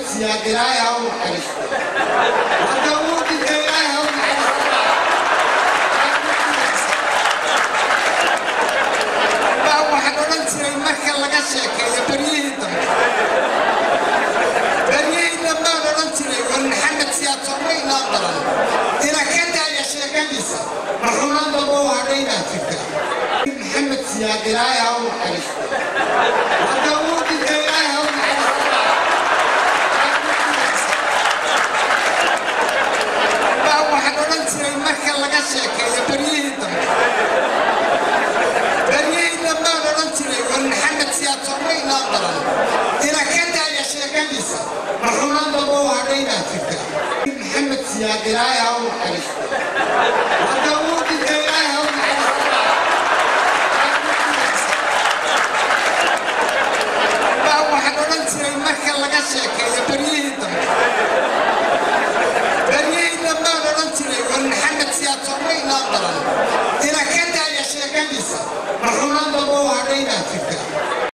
Siyaad, Ilaahay ha u naxariisto. Hadda wuu dhintay, Ilaahay ha u naxariisto. Baa waxaan odhan jiray marka laga sheekeeyo beryihii dambe, beryihii dambaan odhan jiray, war Maxamed Siyaad somaynaa daran ina ka daaya sheekadiisa, marxuumaan damba u hadhay baa jirta. Maxamed Siyaad, Ilaahay ha u naxariisto. Hadda wuu dhintay, Ilaahay ha u naxariisto. Baa waxaan odhan jiray marka laga sheekeeyo beryihii dambe, beryihii dambaan odhan jiray, war Maxamed Siyaad somaynaa daran ina ka daaya sheekadiisa, marxuumaan damba u hadhay baa jirta. Maxamed Siyaad, Ilaahay ha u naxariisto. Hadda wuu dhintay, Ilaahay ha u naxariisto. Baa waxaan odhan jiray marka laga sheekeeyo beryihii dambe, beryihii dambaan odhan jiray, war Maxamed Siyaad somaynaa daran ina ka daaya sheekadiisa, marxuumaan damba u hadhay baa jirta.